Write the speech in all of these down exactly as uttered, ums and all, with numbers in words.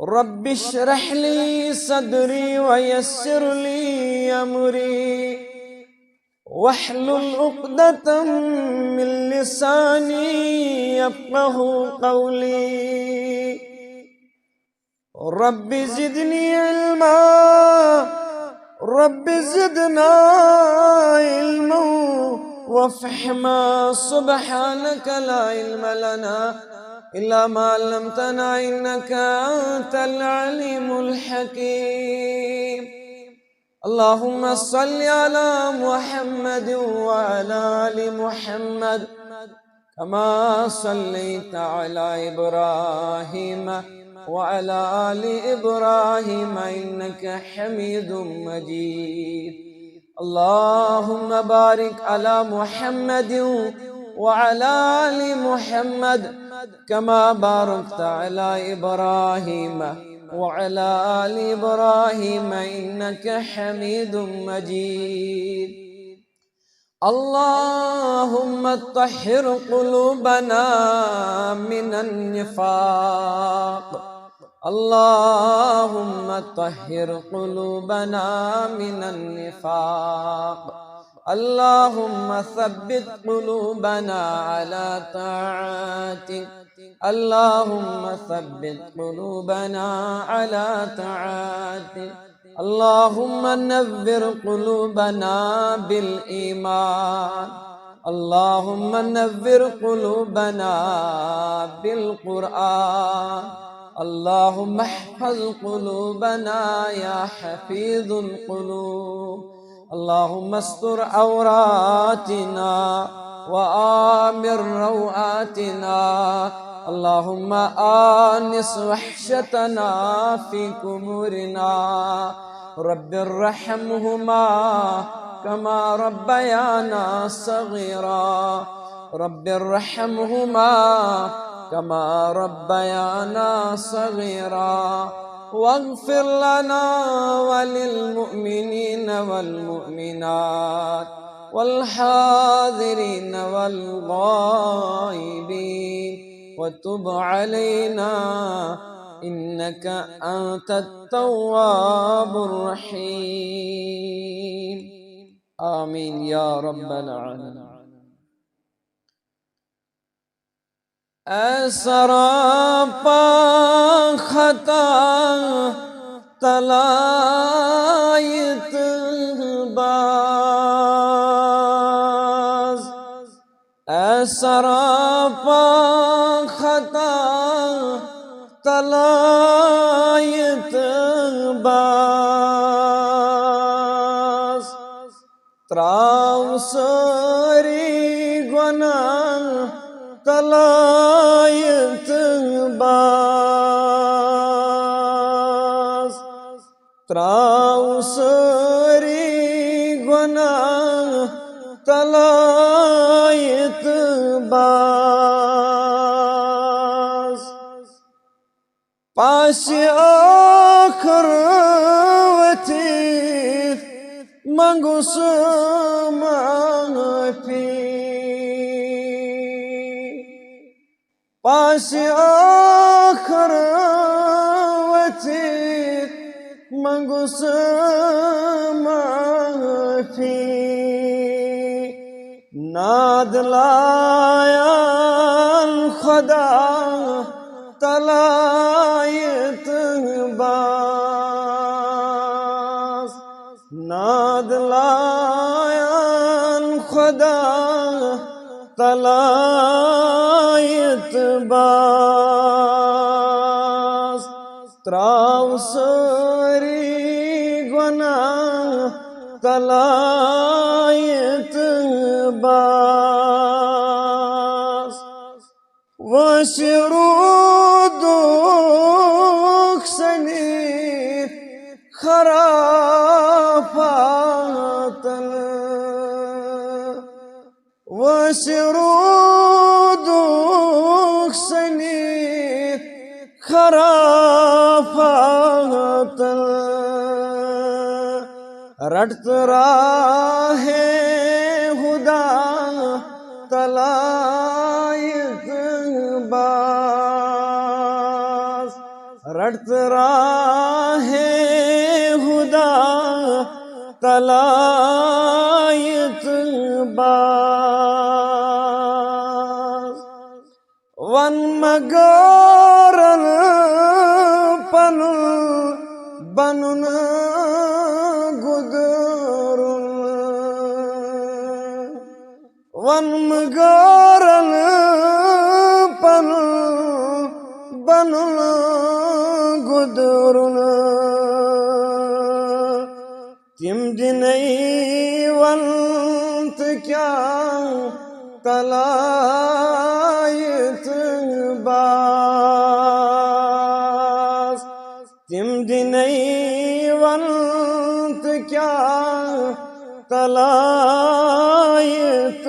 رب اشرح لي صدري ويسر لي أمري واحلل عقدة من لساني يفقه قولي. رب زدني علما، رب زدنا علما وفهما. سبحانك لا علم لنا إلا ما علمتنا إنك أنت العليم الحكيم. اللهم صل على محمد وعلى آل محمد كما صليت على إبراهيم وعلى آل إبراهيم إنك حميد مجيد. اللهم بارك على محمد وعلى آل محمد كما باركت على إبراهيم وعلى آل إبراهيم إنك حميد مجيد. اللهم طهر قلوبنا من النفاق. اللهم طهر قلوبنا من النفاق. اللهم ثبت قلوبنا على طاعتك. اللهم ثبت قلوبنا على طاعتك. اللهم نور قلوبنا بالإيمان. اللهم نور قلوبنا بالقرآن. اللهم احفظ قلوبنا يا حفيظ القلوب. اللهم استر عوراتنا وآمن روآتنا. اللهم آنس وحشتنا في قبورنا. رب ارحمهما كما ربيانا صغيرا. رب ارحمهما كما ربيانا صغيرا. واغفر لنا وللمؤمنين والمؤمنات والحاضرين والغائبين وتب علينا إنك أنت التواب الرحيم. آمين يا رب العالمين. اے سراپا خطا تلایت باز، اے سراپا خطا تلایت باز۔ تراو سٲری گۄناہ تلایت باز۔ تراو سٲری گۄناہ تلایت باز۔ پاسہِ ٲخٕر ؤتھِتھ منٛگُس معٲفی۔ پاسہِ ٲخٕر ؤتھِتھ منٛگُس معٲفی۔ نادلایان خدا تلایت باز۔ نادلایان خدا تلایت باز۔ تراو سٲری گۄناہ تلایت باز۔ وٲنٛسہِ روٗدُک سٔنِتھ خرافاتن۔ وٲنٛسہِ روٗدُک سٔنِتھ خرافاتن۔ رٹ تہٕ راہے ہدا تلایت باز۔ رٹت راہ ہدا تلایت باز۔ ون مگارن پنن بنن گدرن۔ ون مگارن پنن بنن گدرن۔ تِم دِنَے ون تہٕ کیٛاہ تلایت باز۔ تِم دِنَے ون تہٕ کیٛاہ تلایت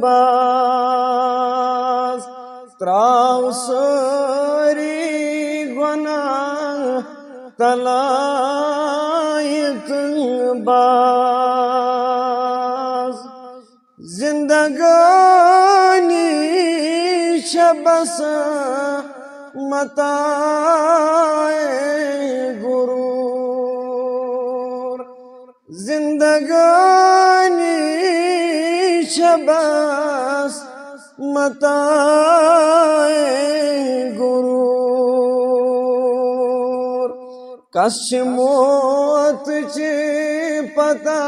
باز۔ تراو سٲری گۄناہ تلایت باز۔ زندگانی چھےٚ بس متاع غرور۔ زندگانی چھےٚ بس متاع غرور۔ کس چھِ موت چہِ پتہ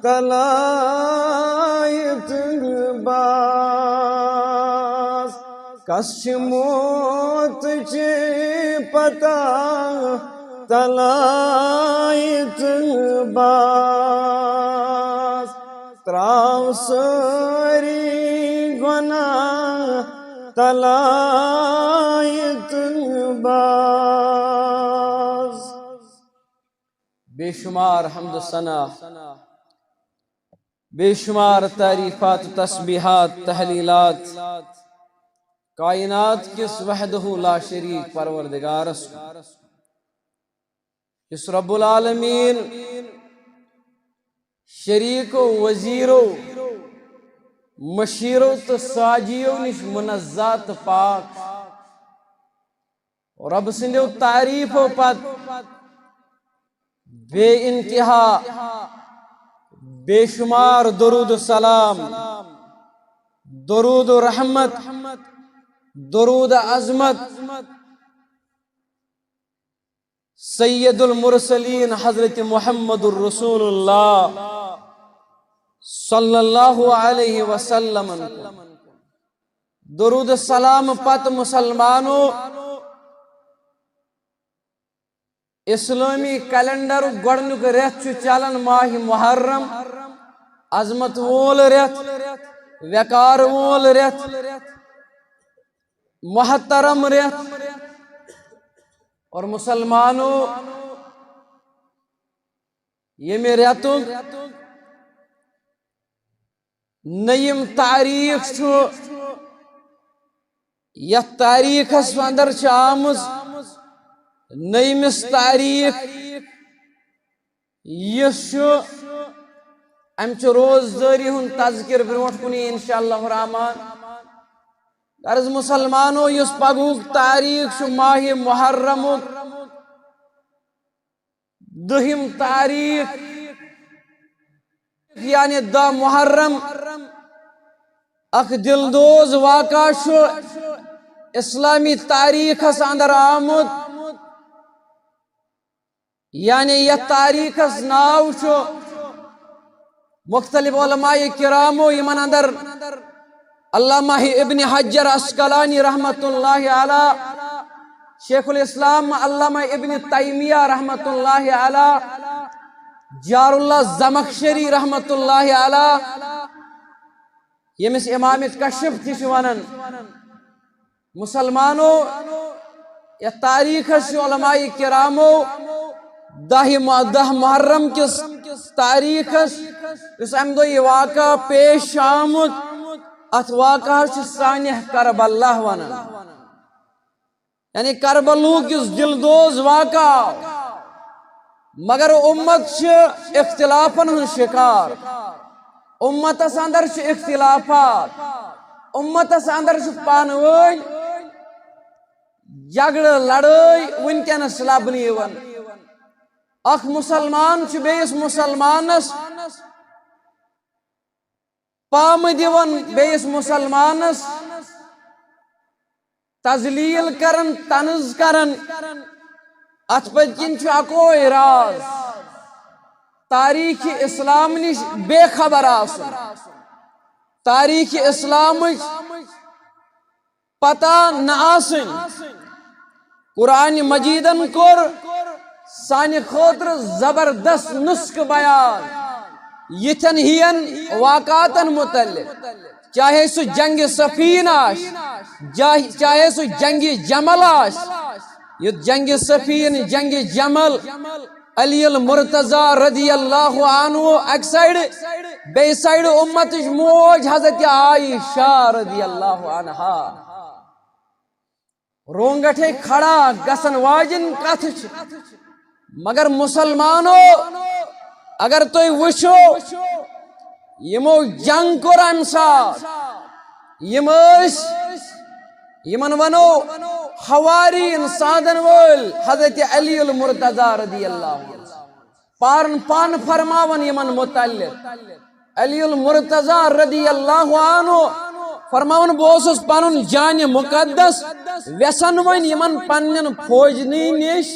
تلایت باز؟ کس چھِ موت چہِ پتہ تلایت باز؟ تراو سٲری گۄناہ تلایت باز۔ بے شمار حمد و ثنا، بے شمار تعریفات، تسبیحات، تحلیلات کائنات کِس وحدہ لا شریک پروردگارس کُن، یُس رب العالمین شریکو، وزیرو، مشیرو تہٕ ساجیو نِش منزہ تہٕ پاک۔ رب سٕنٛدیو تعریفو پتہٕ بے انتہا، بے شمار درود و سلام، درود و رحمت، درود عظمت سید المرسلین حضرت محمد الرسول اللہ صلی اللہ علیہ وسلم۔ درود سلام پتہٕ مسلمانو، اسلٲمی کیلنڈر گۄڈنیُک رٮ۪تھ چھُ چلان ماہِ محرم، عظمت وول رٮ۪تھ، وقار وول رٮ۪تھ، محترم رٮ۪تھ۔ اور مسلمانو، ییٚمہِ رٮ۪تُک نٔیِم تاریخ چھُ، یتھ تاریخس اندر چھِ آمٕژ نٔیمِس تاریخ، یُس چھُ، امہِ چہِ روزدٲری ہُنٛد تذکر برونٛٹھ کُنی انشاءاللہ الرحمن۔ غرض مسلمانو، یُس پگہُک تاریخ چھُ ماہِ محرمُک، دٔہِم تاریخ، یعنی دَہ محرم، اکھ دلدوز واقعہ چھُ اسلامی تاریخس اندر آمُت، یعنی یتھ تاریخس ناو چھُ مختلف علماء کرامو، یِمن اندر علامہ ابن حجر عسقلانی رحمت اللہ علیہ، شیخ الاسلام علامہ ابن تیمیہ رحمت اللہ علیہ، جار اللہ زمخشری رحمت اللہ علیہ، ییٚمِس امام کشف تہِ چھِ ونان۔ مسلمانو، یتھ تاریخس چھِ علماء کرامو دَہہِ مح-، دَہ محرم کِس تاریخس، یُس امہِ دۄہ یہِ واقعہ پیش چھُ آمُت، اتھ واقعس چھِ سانحہ کربلا ونان۔ یعنی کربلہُک یُس دلدوز واقعہ آو، مگر امت چھِ اختلافن ہُنٛد شکار، امتس اندر چھِ اختلافات، امتس اندر چھِ پانہٕ وٲنۍ جھگڑٕ لڑٲے وٕنکیٚنس لبنہٕ یِوان۔ اکھ مسلمان چھُ بیٚیِس مسلمانس پامہٕ دِوان، بیٚیِس مسلمانس تذلیل کران، طنز کران۔ اتھ پٔتۍ کِنۍ چھُ اکوے راز، تاریخ اسلام نِش بے خبر آسُن، تاریخ اسلامٕچ پتہ نہ آسٕنۍ۔ قرآن مجیدن کوٚر سانہِ خٲطرٕ زبردست نسخہٕ بیان یِتھٮ۪ن ہِوٮ۪ن واقعاتن متعلق، چاہے سُہ جنگ صفین آسہِ، جا-، چاہے سُہ جنگ جمل آسہِ۔ یُتھ جنگ صفین، جنگ جمل، علی المرتضی رضی اللہ عنہ اکہِ سایڈٕ، بیٚیہِ سایڈٕ امتٕچ موج حضرت عائشہ رضی اللہ عنہا۔ رونگٹھے کھڑا گژھن واجن کتھ چھِ۔ مگر مسلمانو، اگر تُہۍ وٕچھو، یِمو جنگ کوٚر امہِ ساتہٕ، یِم ٲسۍ، یِمن ونو حوارین، سادن وٲلۍ حضرت علی المرتضی رضی اللہ عنہ۔ پارن پان فرماوان یِمن متعلق۔ علی المرتضی رضی اللہ عنہ فرماوان، بہٕ اوسُس پنُن جانِ مقدس ویژھان وۄنۍ یِمن پننٮ۪ن فوجنٕے نِش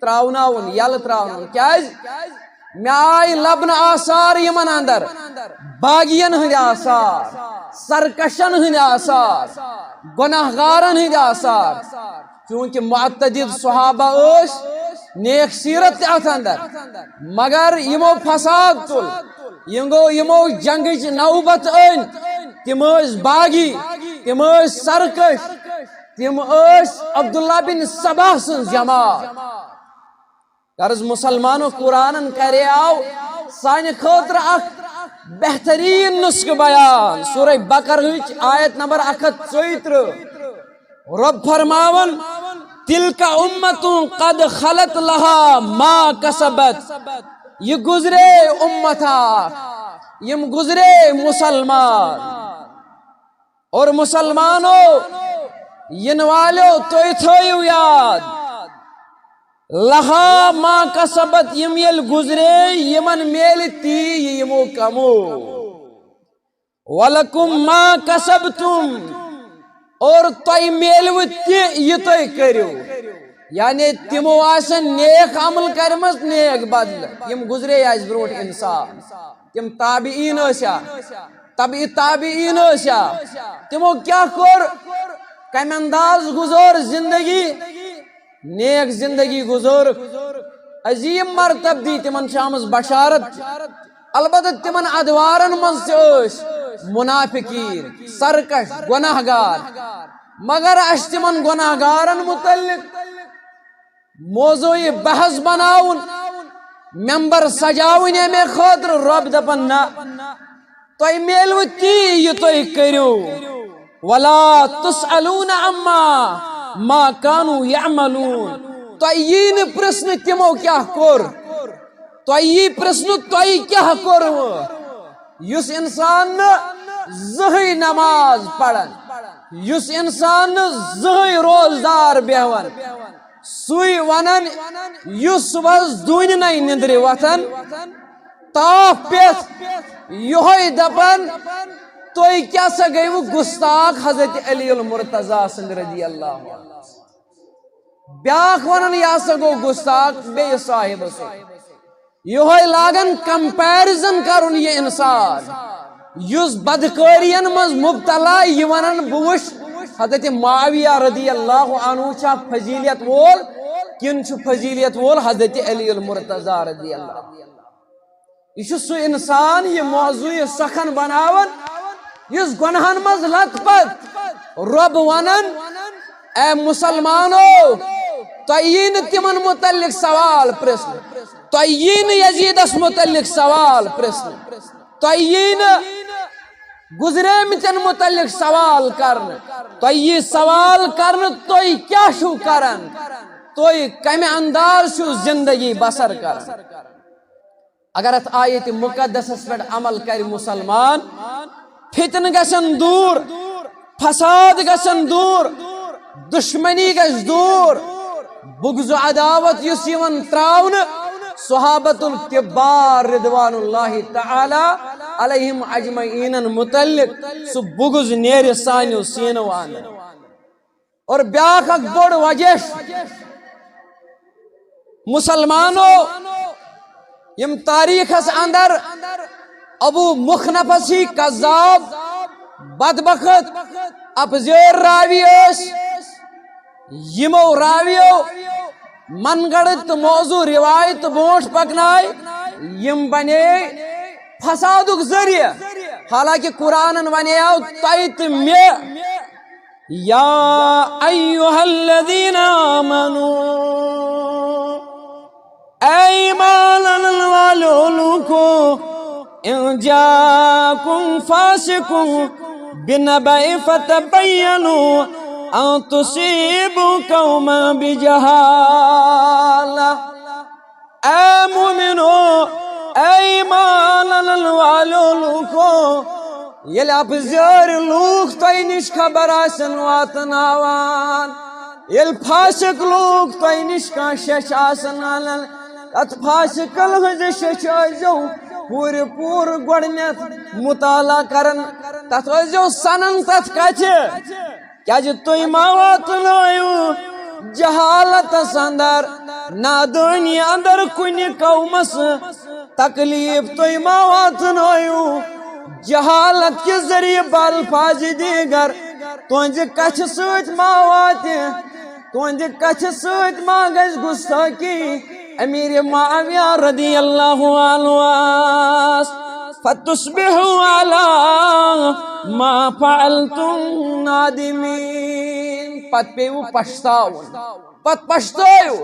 تراوناوُن، یلہٕ تراوناوُن۔ کیازِ؟ مےٚ آے لبنہٕ آثار یِمن اندر، باغین ہٕنٛدۍ آثار، سرکشن ہٕنٛدۍ آثار، گۄناہ گارن ہٕنٛدۍ آثار۔ چونکہ معتدد صحابہ ٲسۍ، نیک سیرت تہِ اتھ اندر، مگر یِمو فساد تُل، یِم گوٚو، یِمو جنگٕچ نوبت أنۍ۔ تِم ٲسۍ باغی، تِم ٲسۍ سرکش، تِم ٲسۍ عبداللہ بن سبا سٕنٛز جماعت۔ غرض، مسلمانو، قرآنن کریاو سانہِ خٲطرٕ اکھ بہترین نسخہٕ بیان۔ سورہ بقرہٕچ آیت نمبر اکھ ہتھ ژۄیہِ ترٕٛہ۔ رب فرماوان، تلک امت قد خلت لہا ما کسبت۔ یہِ گزرے امت اکھ، یِم گزرے مسلمان۔ اور مسلمانو، یِنہٕ والیو، تُہۍ تھٲیِو یاد، لہا ما کسبت، یِم ییٚلہِ گُزرے، یِمن میلہِ تی یہِ یِمو کمو۔ ولکم ما کسبتم، اور تۄہہِ میلوٕ تہِ یہِ تُہۍ کٔرِو۔ یعنی تِمو آسن نیک عمل کٔرمٕژ، نیک بدلہٕ، یِم گُزرے اَسہِ برونٛٹھ انسان، تِم تابعین ٲسیا، تبع تابعین ٲسیا، تِمو کیٛاہ کوٚر، کمہِ انداز گُزٲر زندگی؟ نیک زندگی گُزٲرٕکھ۔ عظیم مرتب دی تِمن، چھِ آمٕژ بشارت۔ البتہ تِمن ادوارن منٛز تہِ ٲسۍ منافقین، سرکش، گۄناہ گار۔ مگر اسہِ تِمن گۄناہ گارن متعلق موضوع بحث بناوُن، ممبر سجاوٕنۍ امے خٲطرٕ، رب دپان، نہ، تۄہہِ میلوٕ تی یہِ تُہۍ کٔرِو۔ ولا تسألون عما ما كانوا يعملون۔ تۄہہِ یی نہٕ پرژھنہٕ تِمو کیٛاہ کوٚر، تۄہہِ یی پرژھنہٕ تۄہہِ کیٛاہ کوٚروٕ۔ یُس انسان نہٕ زٕہٕے نماز پران، یُس انسان نہٕ زٕہٕے روزدار بیہوان، سُے ونان، یُس صبحس دوٗنہِ نَے نِندرِ وۄتھان، تاپھ پٮ۪تھ یِہوٚے دپان، تُہۍ کیٛاہ سا گٔیوٕ گُستاخ حضرت علی المرتضی سٕنٛدِ رضی اللہ عنہ۔ بیٛاکھ ونان، یہِ ہسا گوٚو گُستاخ بیٚیِس صاحبس سۭتۍ۔ یِہوٚے لاگان comparison کرُن یہِ انسان، یُس بدکٲرین منٛز مبتلا، یہِ ونان، بہٕ وٕچھ حضرت معاویہ رضی اللہ عنہ چھا فضیلیت وول کِنہٕ چھُ فضیلیت وول حضرت علی المرتضی رضی اللہ۔ یہِ چھُ سُہ انسان، یہِ موضوع سخن بناوان، یُس گۄناہن منٛز لت پت۔ رب ونان، اے مسلمانو، تۄہہِ یی نہٕ تِمن متعلق سوال پرژھنہٕ، تۄہہِ یی نہٕ یزیدس متعلق سوال پرژھنہٕ، تۄہہِ یی نہٕ گُزریمٕتٮ۪ن متعلق سوال کرنہٕ، تۄہہِ یی سوال کرنہٕ، تُہۍ کیٛاہ چھِو کران، تُہۍ کمہِ انداز چھِو زندگی بسر کران۔ اگر اتھ آیت مقدسس پٮ۪ٹھ عمل کرِ مسلمان، فتنہٕ گژھن دوٗر، فساد گژھن دوٗر، دشمنی گژھِ دوٗر، بغض و عداوت یُس یِوان تراونہٕ، صحابت الکبار رضوان اللہ تعالی علیہم اجمعینن متعلق، سُہ بغض نیرِ سانیو سینو اندر۔ اور بیاکھ اکھ بوٚڑ وجہ چھُ، مسلمانو، یِم تاریخس اندر ابو مخنفس ہی کذاب، بدبخت، اپزیر راوی ٲسۍ، یِمو راویو من گڑھ تہٕ موضوع روایت برونٛٹھ پکناے، یِم بنے فسادُک ذٔریعہٕ۔ حالانکہ قرآنن ونیو تۄہہِ تہٕ مےٚ، یا ایھا الذین آمنو، اے ایمان انن والو لوکو، ان جاکم فاسق بنبأ فتبینوا ان تصیبوا قوما بجہالہ۔ اے مومنو، اے ایمان انن والو لوکو، ییٚلہِ اپزٲرۍ لوٗکھ تۄہہِ نِش خبر آسن واتناوان، ییٚلہِ فاسق لوٗکھ تۄہہِ نِش کانٛہہ شیٚچھ آسن انان، تتھ فاسقن ہٕنٛزِ شیٚچھِ ٲسۍزیو پوٗرٕ پوٗرٕ گۄڈٕنٮ۪تھ مطالعہ کران، تتھ ٲسۍزیو سنان تتھ کتھِ۔ کیازِ تُہۍ ما واتنٲیِو جہالتس اندر، نادٲنی اندر کُنہِ قومس تکلیف؟ تُہۍ ما واتنٲیِو جہالت کہِ ذریعہ بالفاظ دیگر؟ تُہنزِ کتھِ سۭتۍ ما واتہِ، تُہنزِ کتھِ سۭتۍ ما گژھِ گستٲخی؟ امیر معاویہ رضی اللہ عنہ آس، فتصبحوا علی ما فعلتم نادمین۔ پتہٕ پیٚیِو پشتاوُن، پتہٕ پشتٲیِو۔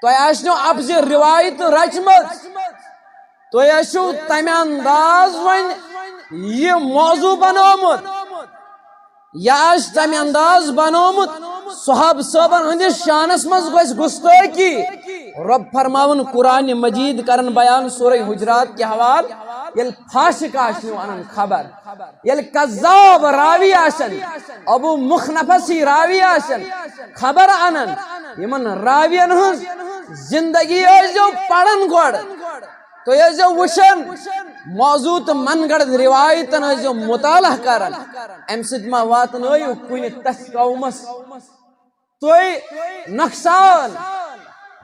تۄہہِ آسنو اپزِ روایت رچمٕژ، تُہۍ ٲسِو تمہِ انداز وۄنۍ یہِ موضوع بنومُت، یہِ آسہِ تمہِ انداز بنومُت، صحابہٕ صٲبن ہٕنٛدِس شانس منٛز گژھِ گستٲخی۔ رۄب فرماوُن قرآن مجید کرن بیان سورہ حجرات کہِ حوالہٕ، ییٚلہِ فاسق آسنو انان خبر، ییٚلہِ کذاب راوی آسن، ابو مخنفسی راوی آسن، خبر انان، یِمن راوین ہٕنٛز زندگی ٲسۍزیو پران گۄڈٕ۔ تُہۍ ٲسۍزیو وٕچھان، موضوع تہٕ من گڑھ روایتن ٲسۍزیو مطالعہ کران۔ امہِ سۭتۍ ما واتنٲیِو کُنہِ تس قومس تُہۍ نۄقصان؟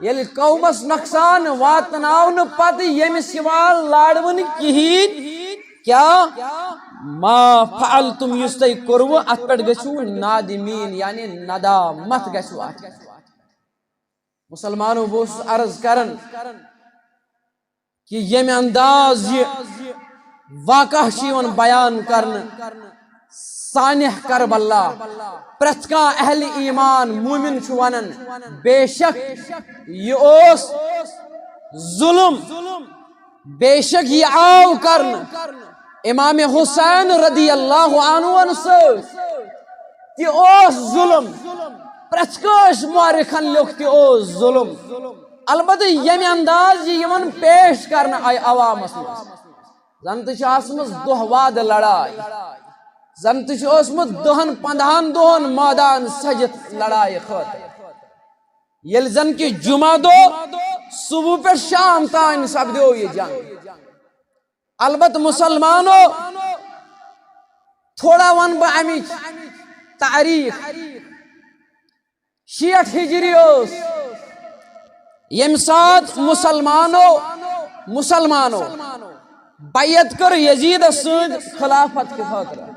ییٚلہِ قومس نۄقصان واتناونہٕ پتہٕ ییٚمِس یِوان لارٕ وُنہِ کِہیٖنۍ، کیٛاہ ما فعلتم، یُس تۄہہِ کوٚروٕ، اتھ پٮ۪ٹھ گٔژھِو نادمین، یعنی ندامت گژھِو اتھ۔ مسلمانو، بہٕ اوسُس عرض کران کہِ ییٚمہِ انداز یہِ واقعہ چھُ یِوان بیان کرنہٕ، سانحہ کربلا، پرٛٮ۪تھ کانٛہہ اہل ایمان مومن چھُ ونان، بے شک یہِ اوس ظلم، بے شک یہِ آو کرنہٕ امام حسین رضی اللہ عنہ سۭتۍ۔ تہِ اوس ظلم، پرٛٮ۪تھ کٲنٛسہِ مورخن لیوٚکھ تہِ اوس ظلم۔ البتہ ییٚمہِ انداز یہِ یِمن پیش کرنہٕ آیہِ عوامس منٛز، زن تہِ چھِ ٲسمٕژ دۄہ واد لڑاے، زن تہِ چھُ اوسمُت دہن پندہن دۄہن مٲدان سجِتھ لڑایہِ خٲطرٕ۔ ییٚلہِ زن کہِ جمعہ دۄہ صبح پٮ۪ٹھ شام تام سپدیو یہِ جنگ۔ البتہ مسلمانو، تھوڑا ونہٕ بہٕ امِچ تاریخ۔ شیٹھ ہجری اوس، ییٚمہِ ساتہٕ مسلمانو، مسلمانو بیعت کٔر یزیدس سۭتۍ خلافت کہِ خٲطرٕ۔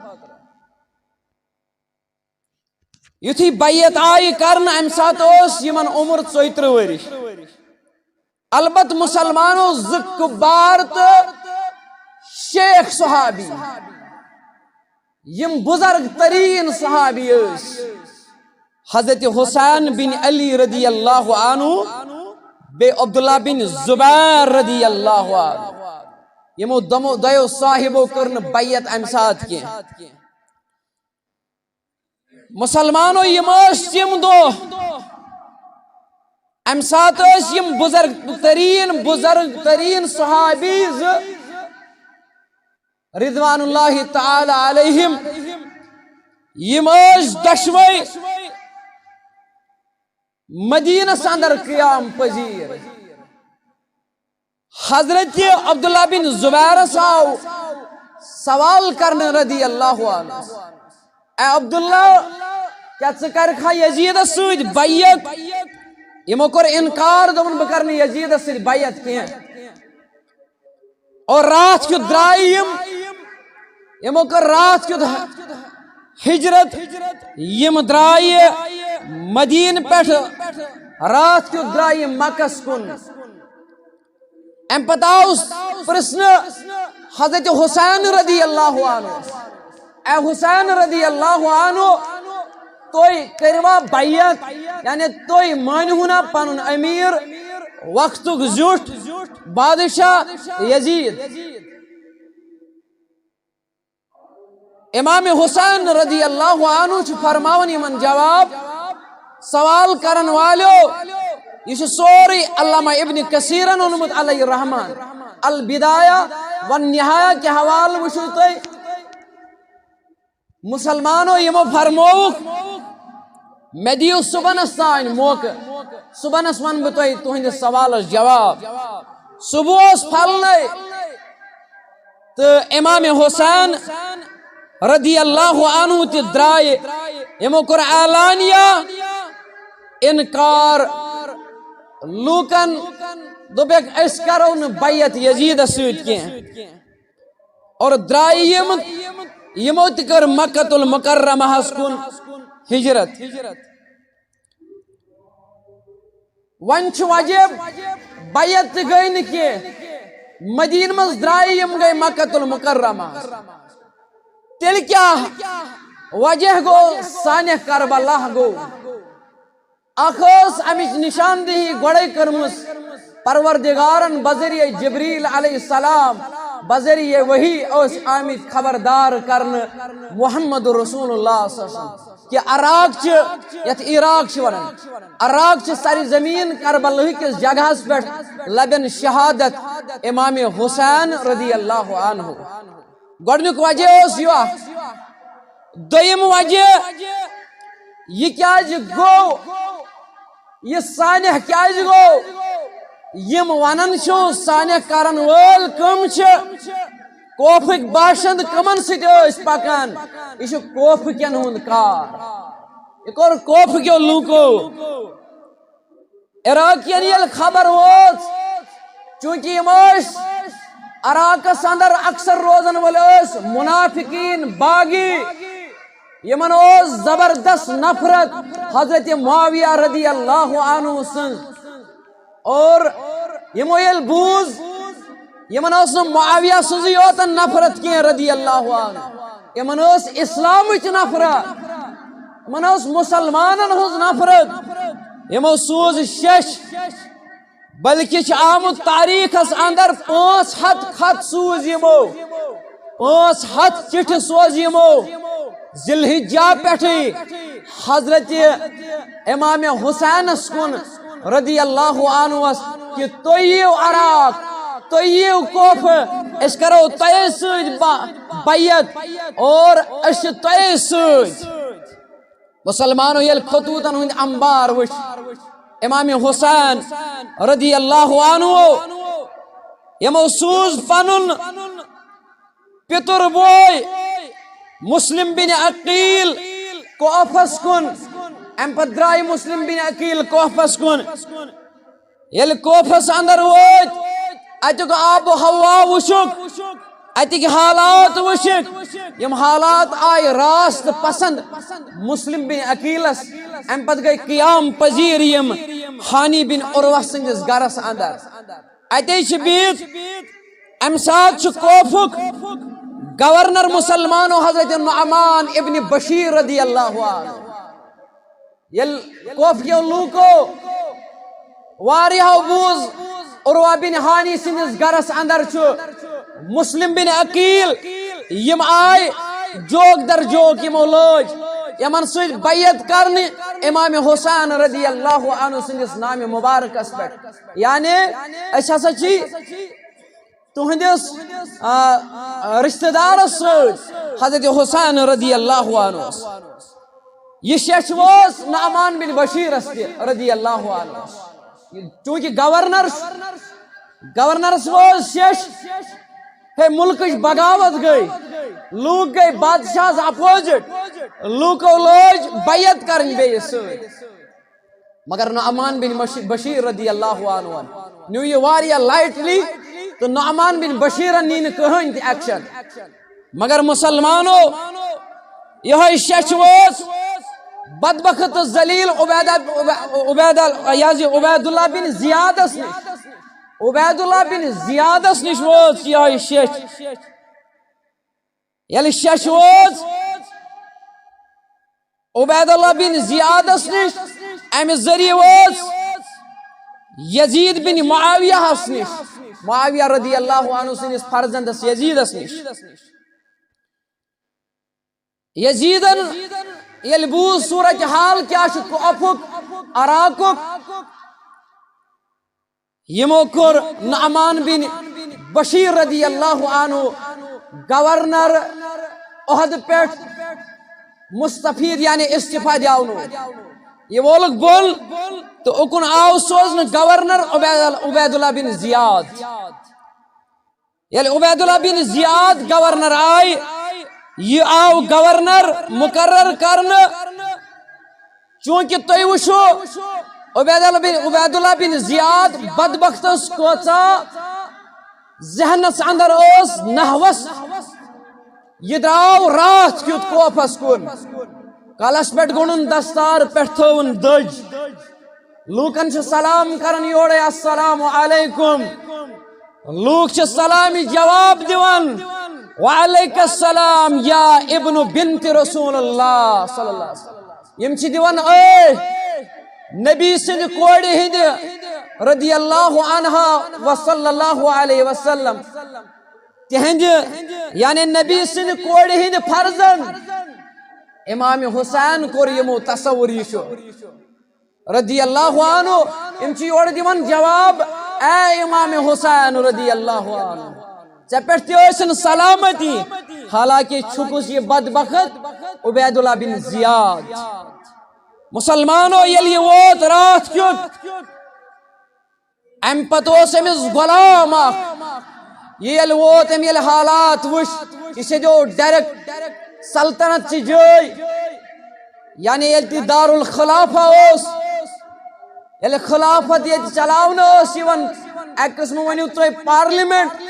یُتھُے بیعت آیہِ کرنہٕ، امہِ ساتہٕ اوس یِمن عمر ژۄیہِ ترٕٛہ ؤرِش۔ البتہ مسلمانو زٕ کبار تہٕ شیخ صحابی، یِم بزرگ ترین صحابی ٲسۍ، حضرت حسین بن علی رضی اللہ عنہ، بیٚیہِ عبداللہ بن زبیر رضی اللہ عنہ، یِمو دۄمو، دۄیو صاحبو کٔر نہٕ بیعت امہِ ساتہٕ کینٛہہ۔ مسلمانو، یِم ٲسۍ تِم دۄہ، امہِ ساتہٕ ٲسۍ یِم بزرگ ترین، بزرگ ترین صحابی زٕ رضوان اللہ تعالی علیہم، یِم ٲسۍ دۄشوے مدینس اندر قیام پذیر۔ حضرت عبداللہ بن زبیرس آو سوال کرنہٕ رضی اللہ عنہ، "اے عبداللہ، کیٛاہ ژٕ کرکھا یزیدس سۭتۍ بیعت؟" یِمو کوٚر انکار، دوٚپُن، "بہٕ کرٕ نہٕ یزیدس سۭتۍ بیعت کینٛہہ۔" اور راتھ کیُتھ درٛاے یِم، یِمو کٔر راتھ کیُتھ ہجرت، یِم درٛایہِ مدیٖنہٕ پٮ۪ٹھ، راتھ کیُتھ درٛایہِ مکس کُن۔ اَمہِ پتہٕ آو پرٛژھنہٕ حضرت حسین رضی اللہ عنہ، اے حسین رضی اللہ عنہ، تُہۍ کٔروا بیعت، یعنی تُہۍ مٲنِو نا پنُن امیر، وقتُک زیُٹھ بادشاہ یزید؟ امام حسین رضی اللہ عنہ چھُ فرماوان یِمن جواب، سوال کرن والیو، یہِ چھُ سورُے علامہ ابن کثیرن اوٚنمُت علیہ الرحمان، البدایہ والنہایہ کہِ حوالہٕ وٕچھِو تُہۍ۔ مسلمانو، یِمو فرمووُکھ، مےٚ دِیِو صُبحنس تام موقعہٕ، صُبحنس وَنہٕ بہٕ تۄہہِ تُہٕنٛدِس سوالس جواب۔ صُبح اوس پھلنَے تہٕ امام حسین رضی اللہ عنہ تہِ درٛایہِ، یِمو کوٚر اعلانیہ انکار، لوٗکن دوٚپکھ، "أسۍ کرو نہٕ بیعت یزیدس سۭتۍ کینٛہہ۔" اور درٛایہِ یِم، یِمو تہِ کٔر مکۃ المکرمہس کُن ہجرت۔ وۄنۍ چھُ وجہ، بیعت تہِ گٔے نہٕ کینٛہہ، مدیٖنہٕ منٛز درٛایہِ یِم، گٔے مکۃ المکرمہ۔ تیٚلہِ کیٛاہ وجہ گوٚو؟ سانہِ کربلا گوٚو۔ اکھ ٲس امِچ نشاندہی گۄڈے کٔرمٕژ پروردگارن بذریعہ جبریل علیہ السلام، بذریعہ وحی ٲسۍ آمٕتۍ خبردار کرنہٕ محمد رسول اللہ صلی اللہ علیہ وسلم کہِ عراق چہِ، یتھ عراق چھِ ونان، عراق چہِ سرزمین کربلا کِس جگہس پٮ۪ٹھ لبن شہادت امام حسین رضی اللہ عنہ۔ گۄڈنیُک وجہ اوس یہِ اکھ۔ دوٚیِم وجہ، یہِ کیازِ گوٚو؟ یہِ سانحہ کیازِ گوٚو؟ یِم ونان چھِو، سانحہ کرن وٲلۍ کٕم چھِ؟ کوفٕکۍ باشند کٕمن سۭتۍ ٲسۍ پکان؟ یہِ چھُ کوفہٕ کٮ۪ن ہُنٛد کار۔ یہِ کوٚر کوفہٕ کیو لوٗکو۔ عراقین ییٚلہِ خبر وٲژ، چوٗنٛکہِ یِم ٲسۍ عراقس اندر اکثر روزن وٲلۍ ٲسۍ منافقین، باغی، یِمن اوس زبردست نفرت حضرت معاویہ رضی اللہ عنہ سٕنٛز۔ اور یِمو ییٚلہِ بوٗز، یِمن اوس نہٕ معاویہ سٕنٛزٕے یوتن نفرت کینٛہہ رضی اللہ عنہ، یِمن ٲس اسلامٕچ نفرت، یِمن ٲس مسلمانن ہٕنٛز نفرت۔ یِمو سوٗز شیٚچھ، بلکہِ چھِ آمُت تاریخس اندر پانٛژھ ہتھ خط سوٗز یِمو، پانٛژھ ہتھ چِٹھِ سوز یِمو ذی الحجہ پٮ۪ٹھٕے حضرت امام حسینس کُن رضی اللہ عنہس کہِ تُہۍ یِیِو عراق، تُہۍ یِیِو کوفہٕ، أسۍ کرو تۄہے سۭتۍ با-، بیعت اور أسۍ چھِ تۄہے سۭتۍ۔ مسلمانو ییٚلہِ خطوٗطن ہُنٛد انبار وٕچھ، امام حسین رضی اللہ عنہ، یِمو سوٗز پنُن پِتُر بوے مسلم بن عقیل کوفس کُن۔ امہِ پتہٕ درٛاے مسلم بن عقیل کوفس کُن۔ ییٚلہِ کوفس اندر وٲتۍ، اتیُک آب و ہوا وٕچھُکھ، اتِکۍ حالات وٕچھِکھ، یِم حالات آے راست پسند مسلم بن عقیلس۔ امہِ پتہٕ گٔے قیام پذیر یِم ہانی بن عروہ سٕنٛدِس گرس اندر۔ اتے چھِ بِہِتھ امہِ ساتہٕ چھُ کوفُک گورنر مسلمانو حضرت نعمان ابن بشیر رضی اللہ عنہ۔ ییٚلہِ کوفہٕ کیو لوٗکو واریاہو بوٗز، عروہ بن ہانی سٕنٛدِس گرس اندر چھُ مسلم بن عقیل، یِم آے جوک در جوک، یِمو لٲج یِمن سۭتۍ بیعت کرنہِ امام حسین رضی اللہ عنہ سٕنٛدِس نامِ مبارکس پٮ۪ٹھ۔ یعنی أسۍ ہسا چھِ تُہنٛدِس، آ، رشتہٕ دارس سۭتۍ حضرت حسین رضی اللہ عنہس۔ یہِ شیٚچھ وٲژ نعمان بن بشیرس تہِ رضی اللہ عنہ۔ چونکہ گورنر، گورنرس وٲژ شیٚچھ، ہے، ملکٕچ بغاوت گٔے، لوٗکھ گٔے بادشاہس اپوزٹ، لوٗکو لٲج بیعت کرٕنۍ بیٚیِس سۭتۍ۔ مگر نعمان بن مش-، بشیر رضی اللہ عنہ نیو یہِ واریاہ لائٹلی، تہٕ نعمان بن بشیرن نی نہٕ کٕہٕنۍ تہِ ایکشن۔ مگر مسلمانو، یہے شیٚچھ وٲژ بدبخت تہٕ ذلیل عبیدہ، عبید، یہِ حظ یہِ عبید اللہ بن زیادس نش۔ عبید اللہ بن زیادس نش وٲژ یہے شیٚچھ۔ ییٚلہِ شیٚچھ وٲژ عبید اللہ بن زیادس نش، امہِ ذریعہ وٲژ یزید بن معاویہ ہس نش، معاویہ رضی اللہ عنہ سٕنٛدِس فرزندس یزیدس نش۔ یزیدن ییٚلہِ بوٗز صورت حال کیٛاہ چھُ کوفُک، عراقُک، یِمو کوٚر نعمان بن بشیر رضی اللہ عنہ گورنر عہدٕ پٮ۪ٹھ مستفید، یعنی استعفیٰ دیاونو۔ یہِ وولُکھ بۄن تہٕ اُکُن آو سوزنہٕ گورنر عبید، عبید اللہ بن زیاد۔ ییٚلہِ عبید اللہ بن زیاد گورنر آے، یہِ آو گورنر مقرر کرنہٕ۔ چونکہ تُہۍ وٕچھِو، عبید اللہ بن، عبید اللہ بن زیاد بدبختس کۭژاہ ذہنس اندر ٲس نحوس۔ یہِ درٛاو راتھ کیُتھ کوفس کُن۔ کلس پٮ۪ٹھ گوٚنڈُن دستار، پٮ۪ٹھ تھٲوٕن دٔج۔ لوٗکن چھِ سلام کران یورے، "السلام علیکم۔" لوٗکھ چھِ سلامہِ جواب دِوان، "وعلیک السلام یا ابن بنت رسول اللہ صلی اللہ علیہ وسلم۔" یِم چھِ دِوان، اے نبی سٕنٛدِ کورِ ہٕنٛدِ رضی اللہ عنہا و صلی اللہ علیہ وسلم، تِہنٛدِ، یعنی نبی سٕنٛدِ کورِ ہٕنٛدِ فرزند امام حسین کوٚر یِمو تصور، یہِ چھُ رضی اللہ عنہ، یِم چھِ یورٕ دِوان جواب، اے امام حسین رضی اللہ عنہ، ژےٚ پٮ۪ٹھ تہِ ٲسِن سلامتی، حالانکہ چھُکُس یہِ بدبخت عبید اللہ بن زیاد۔ مسلمانو، ییٚلہِ یہِ ووت راتھ کیُتھ، امہِ پتہٕ اوس أمِس غلام اکھ، یہِ ییٚلہِ ووت، أمۍ ییٚلہِ حالات وٕچھ، یہِ سیٚدیو ڈائریکٹ سلطنت چہِ جٲے، یعنی ییٚلہِ تہِ دارالخلافہ اوس، ییٚلہِ خلافت ییٚتہِ چلاونہٕ ٲس یِوان، اَکہِ قٕسمہٕ ؤنِو تُہۍ پارلیمنٹ،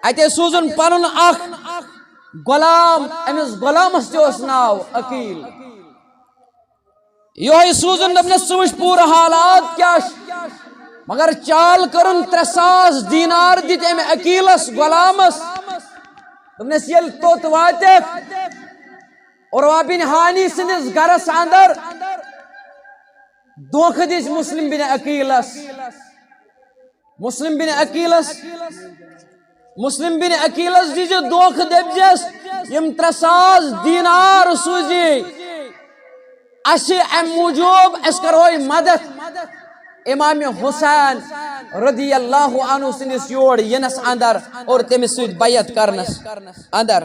اَتے سوٗزُن پنُن اکھ غلام، أمِس غلامس تہِ اوس ناو عقیل۔ یہوے سوٗزُن، دوٚپنس، "ژٕ وٕچھ پوٗرٕ حالات کیٛاہ چھِ۔" مگر چال کٔرٕن، ترٛےٚ ساس دینار دِتۍ أمۍ عقیلس، غلامس۔ دوٚپنس، "ییٚلہِ توٚت واتکھ، عروہ بن ہانی سٕنٛدِس گرس اندر دھوکہٕ دِژ مسلم بن عقیلس۔" مسلم بن عقیلس، مسلم بن عقیلس دِژ دھوکہٕ، دٔپزٮ۪س، "یِم ترٛےٚ ساس دینار سوٗزی اسہِ امہِ موٗجوٗب، أسۍ کرہوے مدد امام حسین رضی اللہ عنہ سٕنٛدِس یور یِنس اندر اور تٔمِس سۭتۍ بیعت کرنس اندر۔"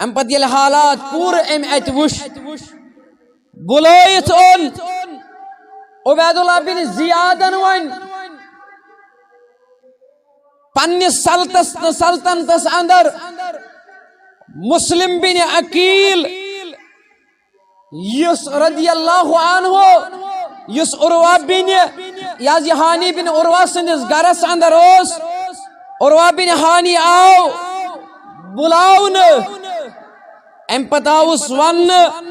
امہِ پتہٕ ییٚلہِ حالات پوٗرٕ أمۍ اتہِ وٕچھ، بُلٲیِتھ اوٚن عبید اللہ بن زیادن وۄنۍ پننِس سلطس-، سلطنتس اندر مسلم بن عقیل، یُس رضی اللہ عنہ، یُس عروہ بن، یہِ حظ یہِ ہانی بن عروہ سٕنٛدِس گرس اندر اوس۔ عروہ بن ہانی آو بُلاونہٕ، امہِ پتہٕ آوُس وننہٕ،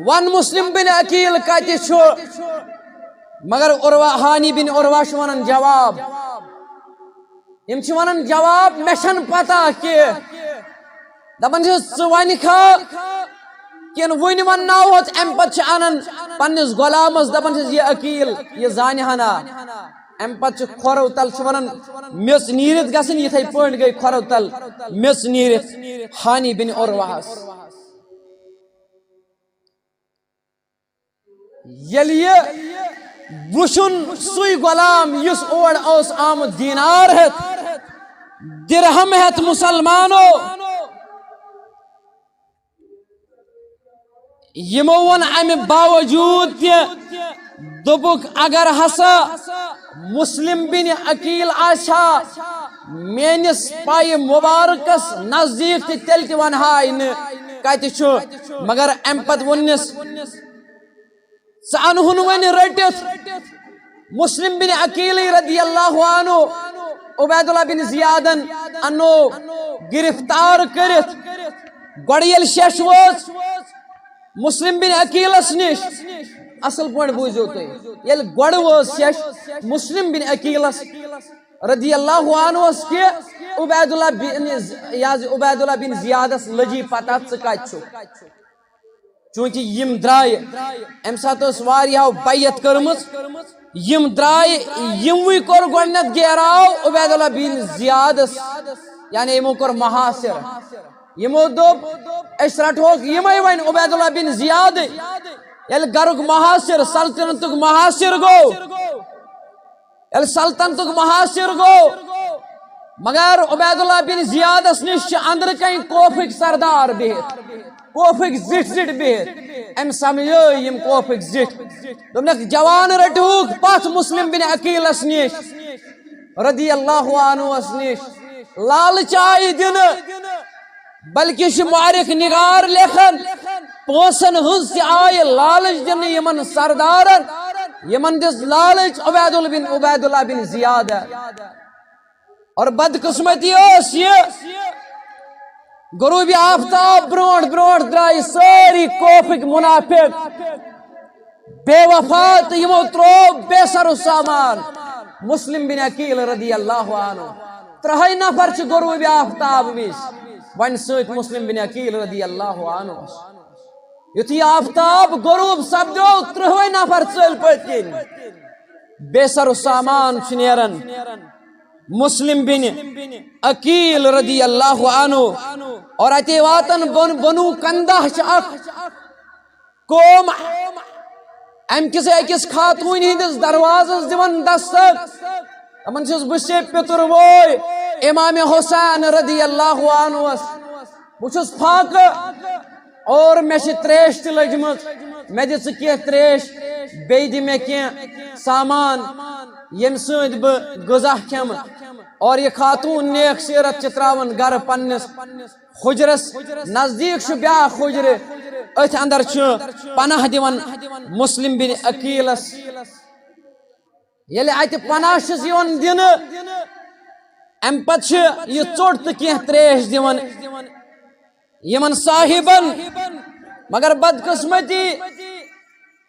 "ون مسلم بن عقیل کتہِ چھُ؟" مگر عروہ، ہانی بن عروہ چھُ ونان جواب، یِم چھِ ونان جواب، "مےٚ چھَنہٕ پتہ کینٛہہ۔" دپان چھِس، "ژٕ ونکھا کِنہٕ وُنہِ ونناوہوتھ؟" امہِ پتہٕ چھِ انان پننِس غلامس، دپان چھِس، "یہِ عقیل، یہِ زانہِ ہنا۔" امہِ پتہٕ چھِ کھۄرو تل، چھِ ونان، "میٚژ نیٖرِتھ گژھٕنۍ، یِتھے پٲٹھۍ گٔے کھۄرو تل میٚژ نیٖرِتھ ہانی بن عروہس۔" ییٚلہِ یہِ وُچھُن سُے غلام یُس اور اوس آمُت دینار ہٮ۪تھ، درہم ہٮ۪تھ، مسلمانو، یِمو ووٚن اَمہِ باوجوٗد تہِ، دوٚپُکھ، اگر ہسا مسلم بن عقیل آسہِ ہا میٲنِس پایہِ مُبارکس نزدیٖک، تہِ تیٚلہِ تہِ ونہٕ ہاے نہٕ کتہِ چھُ۔ مگر اَمہِ پتہٕ ووٚننس، ژٕ انہُن وۄنۍ رٔٹِتھ مسلم بن عقیل رضی اللہ عنہ، عبید اللہ بن زیادن انو گرفتار کٔرِتھ۔ گۄڈٕ ییٚلہِ شیش وٲژ مسلم بن عقیلس نِش، اصل پٲٹھۍ بوٗزِو تُہۍ، ییٚلہِ گۄڈٕ وٲژ شیش مسلم بن عقیلس رضی اللہ عنہس کہِ عبید اللہ بن، یہِ حظ عبید اللہ بن زیادس لٔجی پتہ ژٕ کتہِ چھُکھ۔ چونکہ یِم درٛایہِ، اَمہِ ساتہٕ ٲس واریاہو بیعت کٔرمٕژ، یِم درٛایہِ، یِموٕے کوٚر گۄڈٕنٮ۪تھ گیراو عبید اللہ بن زیادس، یعنی یِمو کوٚر محاصر۔ یِمو دوٚپ، أسۍ رٹہوکھ یِمے وۄنۍ عبید اللہ بن زیادٕے۔ ییٚلہِ گرُک محاصر، سلطنتُک محاصر گوٚو، ییٚلہِ سلطنتُک محاصر گوٚو، مگر عبید اللہ بن زیادس نِش چھِ أنٛدرٕ کنہِ کوفٕکۍ سردار بِہِتھ، کوفٕکۍ زِٹھۍ زِٹھۍ بِہِتھ۔ أمۍ سمجھٲے یِم کوفٕکۍ زِٹھۍ۔ دوٚپنکھ، جوان رٔٹِوُکھ پتھ مسلم بن عقیلس نِش، رضی اللہ عنہس نِش، لالچ آیہِ دِنہٕ۔ بلکہ چھُ مؤرخ نگار لیکھان، پونٛسن ہٕنٛز تہِ آیہِ لالچ دِنہٕ یِمن سردارن، یِمن دِژ لالچ عبید اللہ بن، عبید اللہ بن زیادن۔ اور بدقسمتی ٲس یہِ، غروب آفتاب برونٛٹھ برونٛٹھ درٛایہِ سٲری کوفٕکۍ منافق، بے وفا، تہٕ یِمو ترٛوو بے سر و سامان مسلم بن عقیل رضی اللہ عنہ۔ ترٛہَے نفر چھِ غروب آفتاب وِزِ وۄنۍ سۭتۍ مسلم بن عقیل رضی اللہ عنہ۔ یُتھُے آفتاب غروب سپدیو، ترٛہَے نفر ژٔلۍ پٔتۍ کِنۍ۔ بے سر و سامان چھُ نیران مسلم بن عقیل رضی اللہ عنہ۔ اور اتے واتان بن، بنو کندہ چھِ اکھ قوم، امہِ کِس أکِس خاتوٗنہِ ہٕنٛدِس دروازس دِوان دستک۔ دپان چھِس، "بہٕ چھُسے پِتُر بوے امام حسین رضی اللہ عنہس، بہٕ چھُس فاقہٕ اور مےٚ چھِ تریش تہِ لٔجمٕژ، مےٚ دِ ژٕ کینٛہہ تریش، بیٚیہِ دِ مےٚ کینٛہہ سامان، ییٚمہِ سۭتۍ بہٕ غذا کھٮ۪مہٕ۔" اور یہِ خاتوٗن نیک سیرت چھِ تراوان گرٕ پننِس حجرس نزدیٖک چھُ بیٛاکھ حجرٕ، أتھۍ اندر چھُ پناہ دِوان مسلم بن عقیلس۔ ییٚلہِ اتہِ پناہ چھُس یِوان دِنہٕ، امہِ پتہٕ چھِ یہِ ژوٚٹ تہٕ کینٛہہ تریش دِوان یِمن صاحبن۔ مگر بدقسمتی،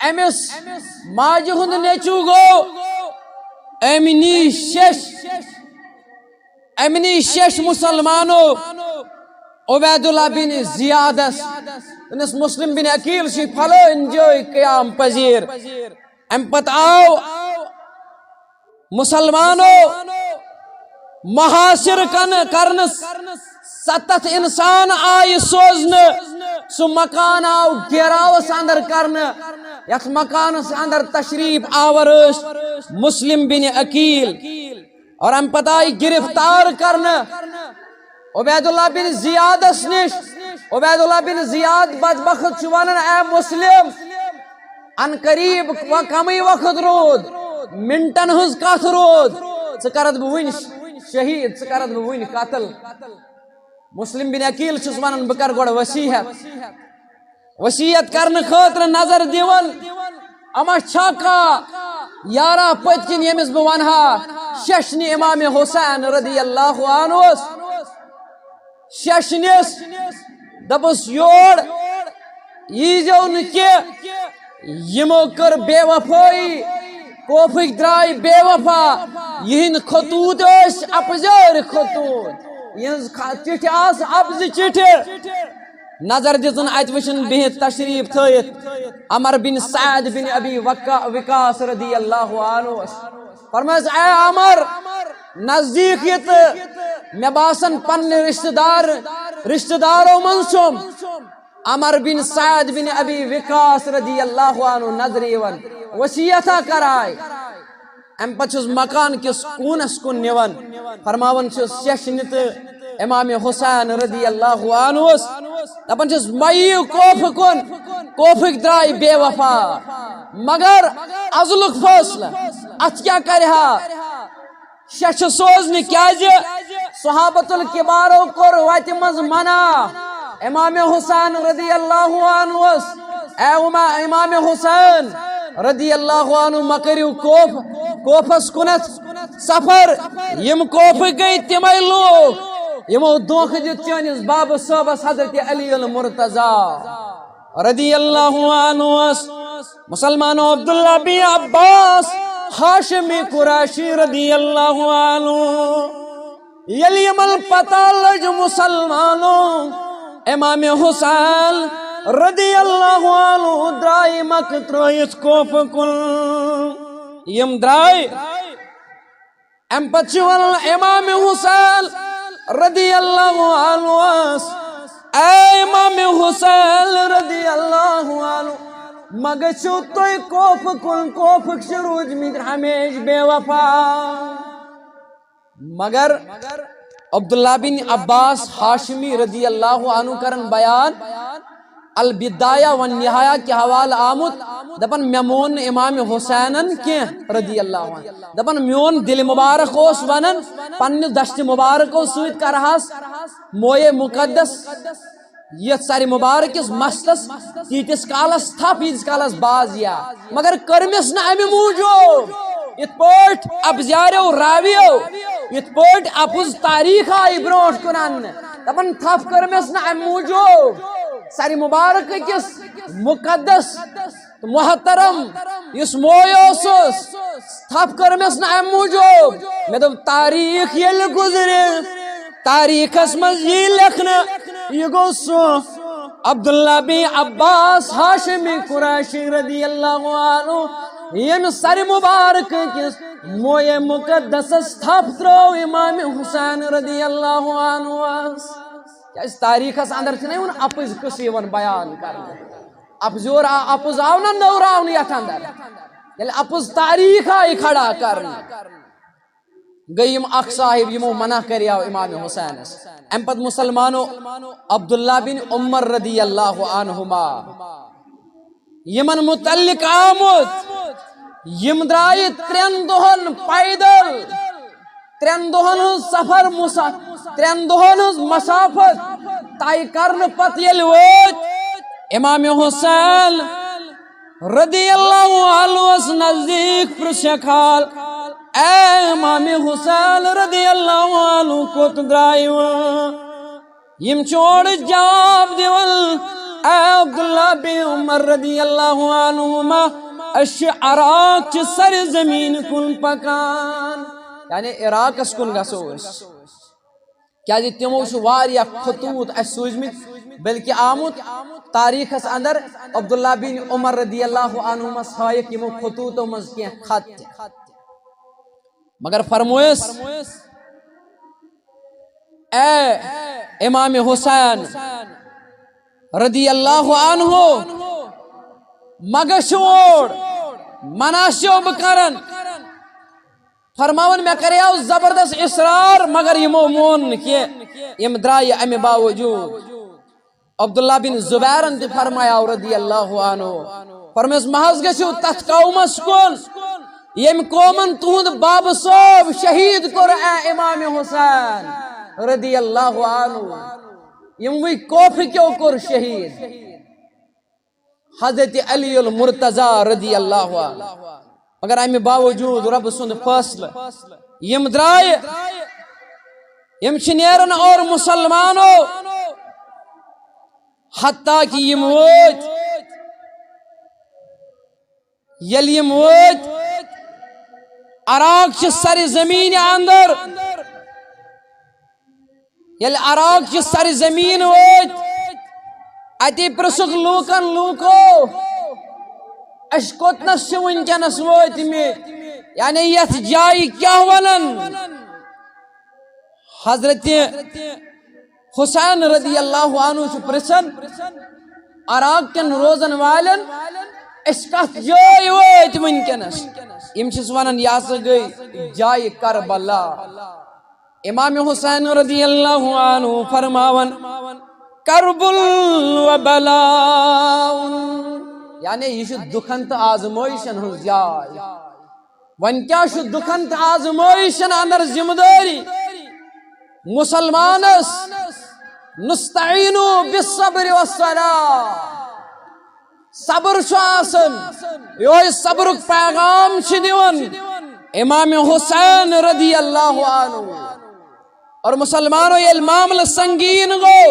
أمِس ماجہِ ہُنٛد نیٚچوٗ گوٚو، أمۍ نی شیٚش، أمۍ نی شیٚش مسلمانو عبید اللہ بن زیادس، تٔمِس مسلم بن عقیل چھِ پھلٲنۍ جٲے قیام پذیر۔ امہِ پتہٕ آو مسلمانو محاصر کن-، کرنس ستتھ انسان آیہِ سوزنہٕ۔ سُہ مکان آو گیراوس اندر کرنہٕ، یتھ مکانس اندر تشریف آور ٲسۍ مسلم بن عقیل۔ اور امہِ پتہٕ آیہِ گرفتار کرنہٕ۔ عبید اللہ بن زیادس نِش۔ عبید اللہ بن زیاد بدبخت چھُ ونان، "اے مسلم، ان قریب و کمٕے وقت روٗد، منٹن ہٕنٛز کتھ روٗد، ژٕ کرتھ بہٕ وُنہِ شہید، ژٕ کرتھ بہٕ وُنہِ قتل۔" مسلم بن عقیل چھُس ونان، "بہٕ کرٕ گۄڈٕ وصیت۔" وصیت کرنہٕ خٲطرٕ نظر دِوان، اما چھا کانٛہہ یارا پٔتۍ کِنۍ ییٚمِس بہٕ ونہٕ ہا شیشنہِ امام حسین رضی اللہ عنہس؟ شیشنِس دپُس، یور ییٖزیو نہٕ کینٛہہ، یِمو کٔر بے وفٲیی، کوفٕکۍ درٛاے بے وفا، یِہِنٛدۍ خطوٗط ٲسۍ اپزٲرۍ خطوٗط، یِہٕنٛز خ-، چِٹھِ آسہٕ اپزٕ چِٹھِ۔ نظر دِژٕن، اتہِ وٕچھِن بِہِتھ تشریف تھٲیِتھ عمر بن سعد بن ابی وقا-، وقاص رضی اللہ عنہ۔ فرمٲیس، اے عمر، نزدیٖک یہِ تہٕ مےٚ باسان پننہِ رشتہٕ دار، رشتہٕ دارو منٛز چھُم عمر بن سعد بن ابی وقاص رضی اللہ عنہ نظرِ یِوان۔ وصیتہ کرائے۔ امہِ پتہٕ چھُس مکان کِس کوٗنس کُن نِوان، فرماوان چھُس شیشنہِ تہٕ امام حسین رضی اللہ عنہس، دپان چھِس، "مہ یِیِو کوفہٕ کُن۔" کوفٕکۍ درٛاے بے وفا۔ مگر ازلُک فٲصلہٕ، اتھ کیٛاہ کرِ ہا؟ شیٚچھِ سوزنہِ، کیازِ؟ صحابت الکبارو کوٚر وتہِ منٛز منع۔ امام حسین رضی اللہ عنہس، اے اما-، امام حسین رضی اللہ عنہ، مہ کٔرِو کوف-، کوفس کُنتھ سفر۔ یِم کوفٕکۍ گٔے تِمے لوٗکھ یِمو دھوکہٕ دیُت چٲنِس بابہٕ صٲبس حضرت علی المرتضی رضی اللہ عنہس۔ مسلمانو، عبداللہ بن عباس ہاشمی قریشی رضی اللہ عنہ، ییٚلہِ یِمن پتہ لٔج، مسلمانو، امام حسین رضی اللہ عنہ درٛاے مکہٕ ترٲوِتھ کوفہٕ کُن۔ یِم درٛاے۔ امہِ پتہٕ چھِ ونان امام حسین رضی اللہ عنہس، "اے امام حسین رضی اللہ عنہ، مہ گٔژھِو تُہۍ کوفہٕ کُن، کوفٕکۍ چھِ روٗدمٕتۍ ہمیشہِ بے وفا۔" مگر عبداللہ بن عباس ہاشمی رضی اللہ عنہ کرن بیان، البدایہ والنہایہ کہِ حوالہٕ آمُت، دپان، مےٚ مون نہٕ امام حسینن کینٛہہ رضی اللہ عنہ۔ دپان، میون دِل مبارک اوس ونان، پننہِ دشتِ مبارکو سۭتۍ کرہس مویے مقدس، یتھ سرِ مبارکس مستس تیٖتِس کالس تھپھ، ییٖتِس کالس باز یا۔ مگر کٔرمِس نہٕ امہِ موٗجوٗب، یِتھ پٲٹھۍ ابزاریو راویو، یِتھ پٲٹھۍ اپُز تاریخ آیہِ برونٛٹھ کُن اننہٕ۔ دپان، تھپھ کٔرمِس نہٕ امہِ موٗجوٗب، سرِ مبارک أکِس مقدس تہٕ محترم یُس موے اوسُس، تھپھ کٔرمِس نہٕ امہِ موٗجوٗب۔ مےٚ دوٚپ، تاریخ ییٚلہِ گُزرِ، تاریخس منٛز یی لیکھنہٕ، یہِ گوٚو سُہ عبداللہ بن عباس ہاشمی قریشی رضی اللہ عنہ، ییٚمہِ سرِ مبارک کِس مویے مقدسس تھپھ ترٲو امام حسین رضی اللہ عنہس۔ کیازِ تاریخس اندر چھُنہ یِوان اپُز قصہٕ یِوان بیان کرنہٕ۔ اپزور آ-، اپُز آو نہ نٔوراونہٕ یتھ اندر۔ ییٚلہِ اپُز تاریخ آیہِ کھڑا کرنہٕ، گٔے یِم اکھ صاحب، یِمو منع کریاو امام حسینس۔ امہِ پتہٕ مسلمانو عبداللہ بن عمر رضی اللہ عنہما یِمن متعلق آمُت، یِم درٛایہِ ترٛٮ۪ن دۄہن پیدل، ترٛٮ۪ن دۄہن ہٕنٛز سفر مسا-، ترٛٮ۪ن دۄہن ہٕنٛز مسافت طے کرنہٕ پتہٕ ییٚلہِ وٲتۍ امام حسین رضی اللہ عنہس نزدیک، پرژھکھ حال، اے امام حسین رضی اللہ عنہ، کوٚت درٛایہِ وٕ؟ یِم چھِ اورٕ جواب دِوان، اے عبداللہ بن عمر رضی اللہ عنہما، أسۍ چھِ عراق چہِ سرِ زمین کُن پکان، یعنی عراقس کُن گژھو أسۍ۔ کیازِ تِمو چھِ واریاہ خطوط اَسہِ سوٗزمٕتۍ، بلکہِ آمُت تاریخس اندر عبداللہ بن عمر رضی اللہ عنہما ہٲیِکھ یِمو خطوطو منٛز کینٛہہ خط تہِ۔ مگر فرمویس، اے امام حسین رضی اللہ عنہ، مہ گژھِو اور، منع چھُسو بہٕ کران۔ فرماوان، مےٚ کریاو زبردست اصرار، مگر یِمو مون نہٕ کینٛہہ، یِم درٛایہِ امہِ باوجوٗد۔ عبداللہ بن زبیرن تہِ فرمایاو رضی اللہ عنہ، فرمٲیس، مہ حظ گژھِو تتھ قومس کُن، ییٚمہِ قومن تُہُنٛد بابہٕ صٲب شہید کوٚر، اے امام حسین رضی اللہ عنہ، یِموٕے کوفہٕ کیو کوٚر شہید حضرت علی المرتضی رضی اللہ عنہ۔ مگر امہِ باوجوٗد رۄبہٕ سُنٛد فٲصلہٕ، یِم درٛایہِ، یِم چھِ نیران اور مسلمانو، حتیٰ کہ یِم وٲتۍ، ییٚلہِ یِم وٲتۍ عراق چہِ سرِ زمینہِ اندر، ییٚلہِ عراق چہِ سرِ زمین وٲتۍ، اتی پرژھُکھ لوٗکن، لوٗکو، أسۍ کوٚتنس چھِ وٕنکیٚنس وٲتمٕتۍ؟ یعنی یتھ جایہِ کیٛاہ ونان؟ حضرت حسین رضی اللہ عنہ چھُ پرژھان عراق کٮ۪ن روزن والٮ۪ن، أسۍ کتھ جایہِ وٲتۍ وٕنکیٚنس؟ یِم چھِس ونان، یہِ ہسا گٔے جایہِ کربلا۔ امام حسین رضی اللہ عنہ فرماوان، کرب و بلاء، یعنی یہِ چھُ دُکھن تہٕ آزمٲیشن ہٕنٛز جاے۔ وۄنۍ کیٛاہ چھُ دُکھن تہٕ آزمٲیشن اندر ذمہٕ دٲری؟ مسلمانس نستعین بالصبر والصلاة۔ صبر چھُ آسان، یہوے صبرُک پیغام چھِ دِوان امام حسین رضی اللہ عنہ۔ اور مسلمانو، ییٚلہِ معاملہٕ سنگین گوٚو،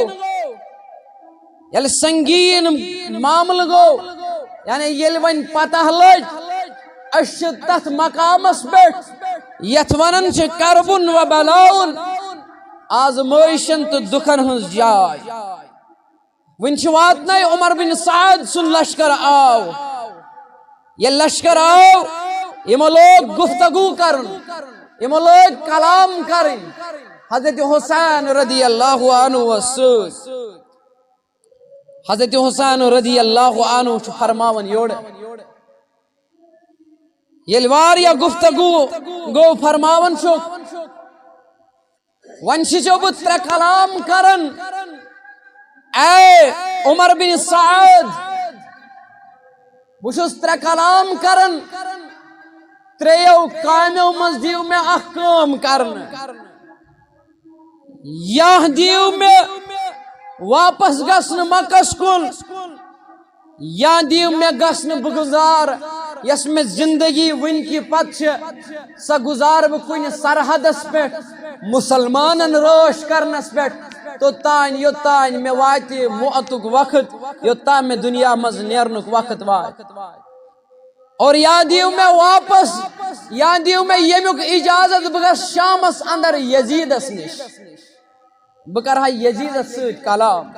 ییٚلہِ سنگین معاملہٕ گوٚو، یعنی ییٚلہِ وۄنۍ پتہ لٔج أسۍ چھِ تتھ مقامس پٮ۪ٹھ یتھ ونان چھِ کربن و بلاون، آزمٲیشن تہٕ دُکھن ہٕنٛز جاے۔ وٕنہِ چھِ واتنَے عمر بن سعد سُنٛد لشکر آو۔ ییٚلہِ لشکر آو، یِمو لوگ گفتگو کرُن، یِمو لوگ کلام کرٕنۍ حضرت حسین رضی اللہ عنہ سۭتۍ۔ حضرت حسین رضی اللہ عنہ چھُ فرماوان یورٕ، ییٚلہِ واریاہ گفتگو گوٚو، فرماوان چھُ، وۄنۍ چھُسو بہٕ ترٛےٚ کلام کران۔ اے عمر بن سعد، بہٕ چھُس ترٛےٚ کلام کران، ترٛیٚیو کامیو منٛز دِیِو مےٚ اکھ کٲم کرنہٕ۔ یا دِیِو مےٚ واپس گژھنہٕ مکس کُن، یا دِیِو مےٚ گژھنہٕ بہٕ گُزار، یۄس مےٚ زندگی وٕنہِ کہِ پتہٕ چھِ، سۄ گُزارٕ بہٕ کُنہِ سرحدس پٮ۪ٹھ، مسلمانن رٲچھ کرنس پٮ۪ٹھ، توٚتام یوٚتام مےٚ واتہِ موتُک وقت، یوٚتام مےٚ دُنیا منٛز نیرنُک وقت واتہِ۔ اور یا دِیِو مےٚ واپس، یا دِیِو مےٚ ییٚمیُک اجازت بہٕ گژھٕ شامس اندر یزیدس نِش۔ بہٕ کرٕ ہا یزیدس سۭتۍ کلام۔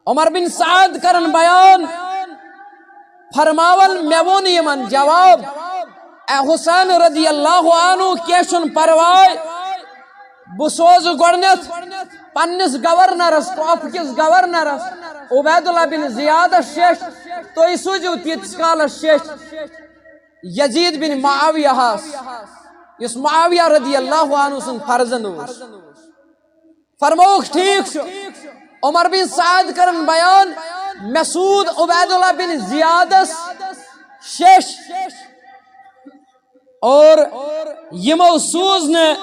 عمر بن سعد کرن بیان، فرماون، مےٚ ووٚن یِمن جواب، اے حسین رضی اللہ عنہ، کینٛہہ چھُنہٕ پرواے، بہٕ سوزٕ گۄڈٕنیتھ پننِس گورنرس، کوفہٕ کِس گورنرس عبید اللہ بن زیادس شیٚچھ، تُہۍ سوٗزِو تیٖتِس کالس شیٚچھ یزید بن معاویہ ہس، یُس معاویہ رضی اللہ عنہ سُنٛد فرزند اوس۔ فرمووُکھ، ٹھیک چھُ۔ عمر بن سعد کرن بیان، مےٚ سوٗد عبید اللہ بن زیادس شیٚچھ، اور یِمو سوٗز نہٕ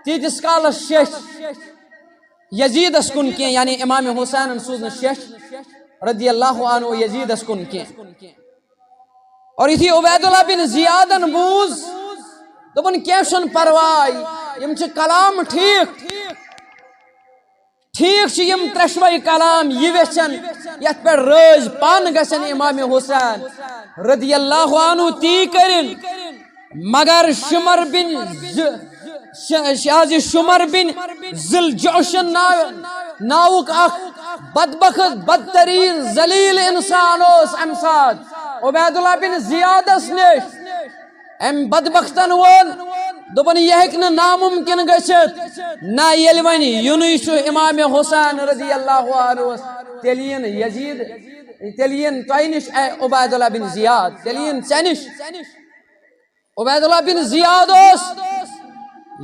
تیٖتِس کالس شیٚچھ یزیدس کُن کینٛہہ، یعنی امام حسینن سوٗز نہٕ شیٚچھ رضی اللہ عنہ یزیدس کُن کینٛہہ۔ اور یُتھُے عبید اللہ بن زیادن بوٗز، دوٚپُن، کینٛہہ چھُنہٕ پرواے، یِم چھِ کلام ٹھیک، ٹھیک چھِ، یِم ترٛٮ۪شوَے کلام یہِ ویٚژھن، یتھ پٮ۪ٹھ رٲضۍ پن گژھن امام حسین رضی اللہ عنہ، تی کٔرِن۔ مگر شمر بن ز-، ش-، ش-، حظ یہِ شمر بن ذل جوشن ناو، ناوُک اکھ بدبخت، بدترین، ذلیل انسان اوس امہِ ساتہٕ عبید اللہ بن زیادس نِش۔ أمۍ بدبختن ووٚن، دوٚپُن، یہِ ہیٚکہِ نہٕ ناممکن گٔژھِتھ، نہ ییٚلہِ وۄنۍ یُنٕے چھُ امام حسین رضی اللہ عنہس، تیٚلہِ یِن یزید، تیٚلہِ یِن تۄہہِ نِش، اے عبید اللہ بن زیاد، تیٚلہِ یِن ژےٚ نِش۔ عبید اللہ بن زیاد اوس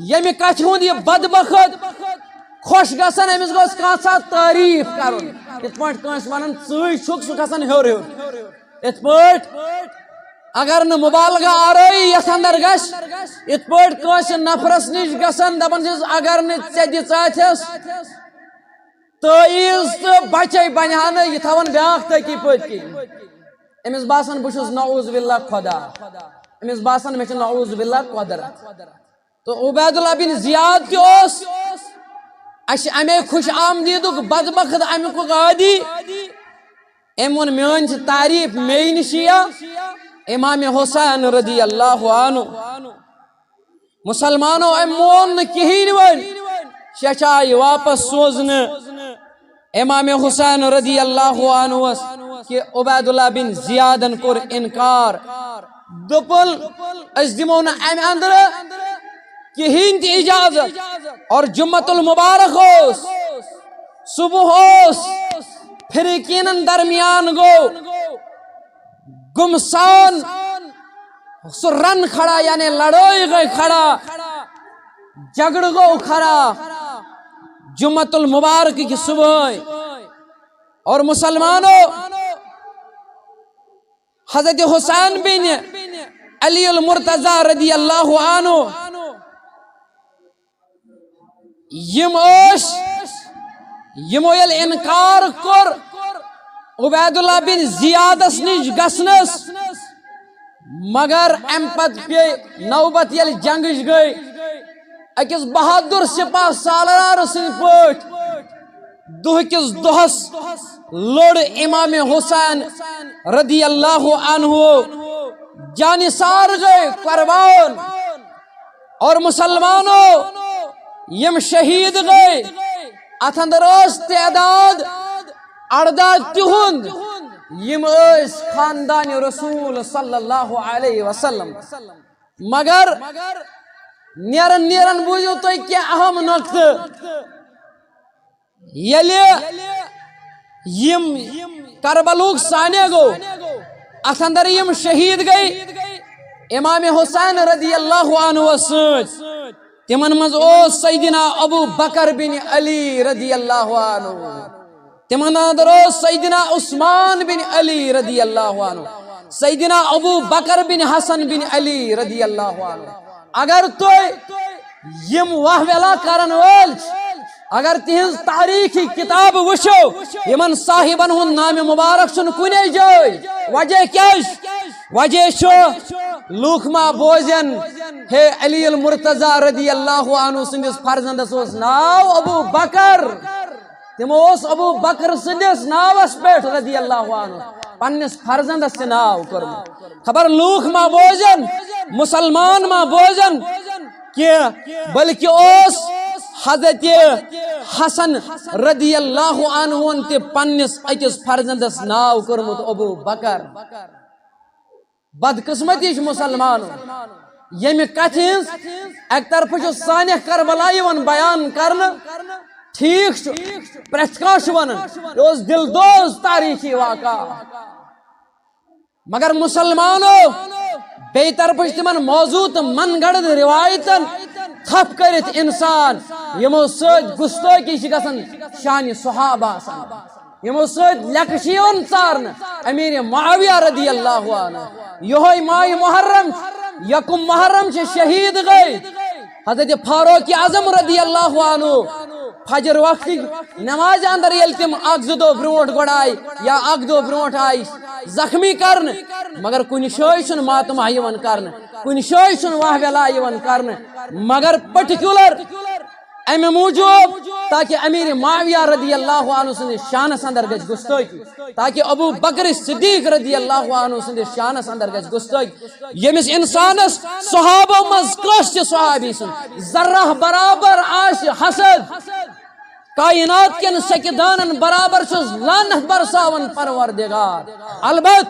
ییٚمہِ کتھِ ہُنٛد یہِ بدبخت خۄش گژھان، أمِس گوٚژھ کانٛہہ ساتہٕ تعریٖف کرُن۔ یِتھ پٲٹھۍ کٲنٛسہِ ونان، ژٕے چھُکھ، سُہ کھسان ہیوٚر ہیوٚر۔ یِتھ پٲٹھۍ اگر نہٕ مُبالغہ آرٲیی یتھ اندر گژھِ، یِتھ پٲٹھۍ کٲنٛسہِ نفرس نِش گژھان، دپان چھِس، اگر نہٕ ژےٚ دِژاتھس تٲیٖز تہٕ بچے بنہِ ہا نہٕ، یہِ تھاوان بیٛاکھ تٔکی پٔتۍ کِنۍ۔ أمِس باسان، بہٕ چھُس نعوذ باللہ خۄدا۔ أمِس باسان، مےٚ چھُ نعوذ باللہ قۄدرت۔ تہٕ عبید اللہ بن زیاد تہِ اوس اَسہِ اَمے خوش آمدیدُک بدبخت، اَمیُک عٲدی۔ أمۍ ووٚن، میٛٲنۍ چھِ تعریٖف مے نِش یا امام حسین رضی اللہ عنہ۔ مسلمانو، أمۍ مون نہٕ کِہیٖنۍ وۄنۍ۔ شیٚچھ آیہِ واپس سوزنہٕ امام حسین رضی اللہ عنہس کہ عبید اللہ بن زیادن کوٚر انکار۔ دوٚپُن، أسۍ دِمو نہٕ امہِ اندرٕ کِہیٖنۍ تہِ اجازت۔ اور جمعۃ المبارک اوس، صبح اوس، فریقینن درمیان گوٚو گمسان، سُہ رن کھڑا، یعنی لڑٲے گٔے کھڑا، جھگڑٕ گوٚو کھڑا۔ جمعۃ المبارک کی صبح اور مسلمانوں، حضرت حسین بن علی المرتضی رضی اللہ عنہ، یم ٲسۍ، یمو ییٚلہِ انکار کوٚر عبید اللہ بن زیادس نِش گژھنس، مگر امہِ پتہٕ پیٚیہِ نوبت ییٚلہِ جنگٕچ گٔے، أکِس بہادر سپاہ سالار سٕنٛدۍ پٲٹھۍ دۄہ کِس دۄہس لوٚڑ امام حسین رضی اللہ عنہ، جانثار گٔے قربان۔ اور مسلمانوں، یم شہید گٔے، اتھ اندر اوس تعداد ارداہ تِہُنٛد، یم ٲسۍ خاندان رسول صلی اللہ علیہ وسلم۔ مگر نیرن نیرن بوٗزِو تُہۍ کینٛہہ اہم نۄقطہٕ۔ ییٚلہِ یم کربلُک سانحہ گوٚو، اتھ اندر یم شہید گٔے امام حسین رضی اللہ عنہ سۭتۍ، تمن منٛز اوس سیدنا ابو بکر بن علی رضی اللہ عنہ، تمن اندر اوس سیدنا عثمان بن علی رضی اللہ عنہ، سیدنا ابو بکر بن حسن بن علی رضی اللہ عنہ۔ اگر تُہۍ یم واہ ویلا کرن وٲلۍ چھِ، اگر تِہنٛز تاریخی کتاب وٕچھو، یمن صاحبن ہُنٛد نام مبارک چھُنہٕ کُنے جایہِ۔ وجہ کیٛاہ چھُ؟ وجہ چھُ، لوٗکھ ما بوزن، ہے علی المرتضی رضی اللہ عنہ سٕنٛدِس فرزندس اوس ناو ابو بکر۔ تِمو اوس ابو بکر سٕنٛدِس ناوس پٮ۪ٹھ رضی اللہ عنہ پننِس فرزندس تہِ ناو کوٚرمُت۔ خبر لوٗکھ ما بوزن، مسلمان ما بوزن کینٛہہ، بلکہ اوس حضرت حسن رضی اللہ عنہ ہن تہِ پننِس أکِس فرزندس ناو کوٚرمُت ابو بکر۔ بدقسمتی چھِ مسلمانن، ییٚمہِ کتھِ ہٕنٛز اکہِ طرفہٕ چھُ سانحہ کربلا یِوان بیان کرنہٕ، ٹھیک چھُ، پرٛٮ۪تھ کانٛہہ چھُ ونان، یہِ اوس دلدوز تاریخی واقعہ۔ مگر مسلمانو، بیٚیہِ طرفہٕ چھِ تِمن موضوع تہٕ من گڑھ روایتن تھپھ کٔرِتھ انسان، یِمو سۭتۍ گستٲخی چھِ گژھان شانِ صحابہ سان، یِمو سۭتۍ لیٚکھٕ چھِ یِوان ژارنہٕ امیر معاویہ رضی اللہ عنہ۔ یِہوٚے ماہِ محرم، یکم محرم چھِ شہید گٔے حضرت فاروق اعظم رضی اللہ عنہ۔ فجر وقتٕکۍ نمازِ اندر ییٚلہِ تِم اکھ زٕ دۄہ برونٛٹھ گۄڈٕ آیہِ یا اکھ دۄہ برونٛٹھ آیہِ زخمی کرنہٕ، مگر کُنہِ جایہِ چھُنہٕ ماتما یِوان کرنہٕ، کُنہِ جایہِ چھُنہٕ واہ ویلا یِوان کرنہٕ، مگر پٔٹِکیوٗلر امہِ موٗجوٗب تاکہ امیر معاویہ رضی اللہ عنہ سٕنٛدِس شانس اندر گژھِ گستٲخی، تاکہ ابو بکر صدیق رضی اللہ عنہ سٕنٛدِس شانس اندر گژھِ گستٲخی۔ ییٚمِس انسانس صحابو منٛز کٲنٛسہِ تہِ صحابی سُنٛد ذرہ برابر آسہِ حسد، کائنات کٮ۪ن سیٚکہِ دانن برابر چھُس لعنت برساوان پروردگار۔ البت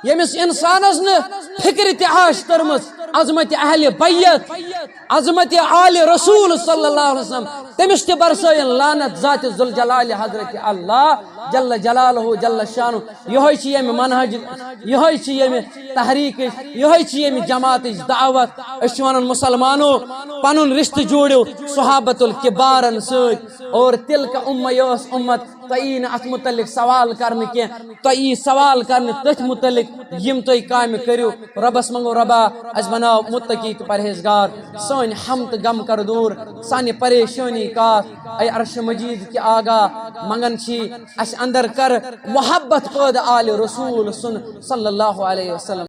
ییٚمِس انسانس نہٕ فکرِ تہِ آسہِ تٔرمٕژ عظمت اہل بیت، عظمت آل رسول صلی اللہ علیہ وسلم، تٔمِس تہِ برسٲیِن لعنت ذات ذوالجلال حضرت اللہ جل جلالہ جل شانہ۔ یِہوٚے چھِ ییٚمہِ منہج، یِہوٚے چھِ ییٚمہِ تحریکٕچ، یِہوٚے چھِ ییٚمہِ جماعتٕچ دعوت۔ أسۍ چھِ وَنان، مسلمانو، پَنُن رِشتہٕ جوڑِو صحابت الکبارن سۭتۍ۔ اور تِلکہ امہ، یہِ ٲس امت، تۄہہِ یی نہٕ اَتھ مُتعلِق سوال کرنہٕ کینٛہہ، تۄہہِ یی سوال کرنہٕ تٔتھۍ مُتعلِق یِم تُہۍ کامہِ کٔرِو۔ رۄبس منٛگو، رۄبا، اَسہِ بناو مُتقی تہٕ پرہیزگار، سٲنۍ ہم تہٕ غم کر دوٗر، سانہِ پریشٲنی کاس۔ اے عرش مجید کہِ آگاہ، منگان چھی اَسہِ اندر کر محبت پٲدٕ آلِ رسول سُنٛد صلی اللہ علیہ وسلم۔